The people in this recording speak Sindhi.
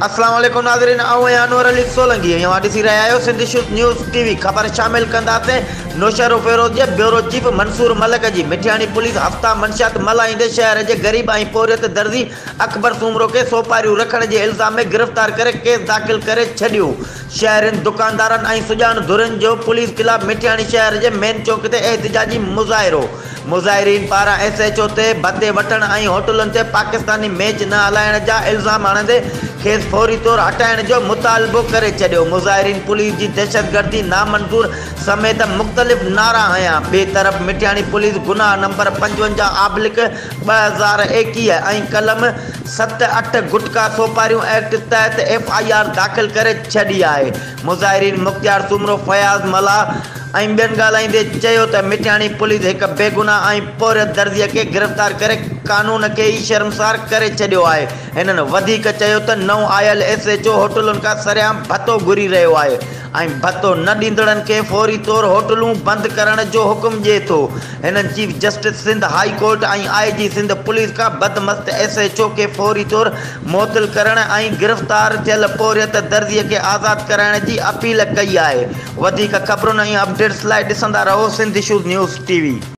اسلام عليڪم ناظرين آئون آهيان انور علي سولنگي ۽ اوهان ڏسي رهيا آهيو Sindh issues news T V خبر شامل ڪنداسين نوشهروفيروز جي بيورو چيف منصور ملڪ جي مٺياڻي پوليس هفتا منشيات ملهائيندي شهر جي غريب ۽ پورهيت درزي اڪبر سومرو کي سوپاريون رکڻ جي الزام ۾ گرفتار ڪري ڪيس داخل ڪري ڇڏيو. شهرين، دڪاندارن ۽ سڄاڻ ڌرين جو پوليس خلاف مٺياڻي شهر جي مين چوڪ تي احتجاجي مظاهرو، مظاهرين پاران ايس ايڇ او تي ڀتي وٺڻ ۽ هوٽلن تي پاڪستاني ميچ نه هلائڻ جا الزام هڻندي کيس فوري طور هٽائڻ جو مطالبو ڪري ڇڏيو، مظاهرين پوليس جي دهشتگردي نامنظور سميت مختلف نعرا هنيا، ٻئي طرف مٺياڻي پوليس گناهه نمبر 55 آبلڪ 2021 ۽ قلم 7 8 گٽڪا سوپاريون ايڪٽ تحت ايف I R داخل ڪري ڇڏي آهي. مظاهرين مختيار سومرو، فياض ملاح ۽ ٻين ڳالهائيندي چيو ته مٺياڻي پوليس هڪ بيگناهه ۽ پورهيت درزيء کي گرفتار ڪري قانون کي ئي شرمسار ڪري ڇڏيو آهي. هنن وڌيڪ چيو ته نئون آيل ايس ايڇ او هوٽلن کان سرعام ڀتو گهري رهيو آهي ۽ ڀتو نه ڏيندڙن کي فوري طور هوٽلون بند ڪرڻ جو حڪم ڏئي ٿو. هنن chief justice Sindh high court ۽ I G Sindh police کان بدمست ايس ايڇ او کي فوري طور معطل ڪرڻ ۽ گرفتار ٿيل پورهيت درزي کي آزاد ڪرائڻ جي اپيل ڪئي آهي. وڌيڪ خبرن ۽ اپڊيٽس لاء ڏسندا رهو Sindh issues news T V.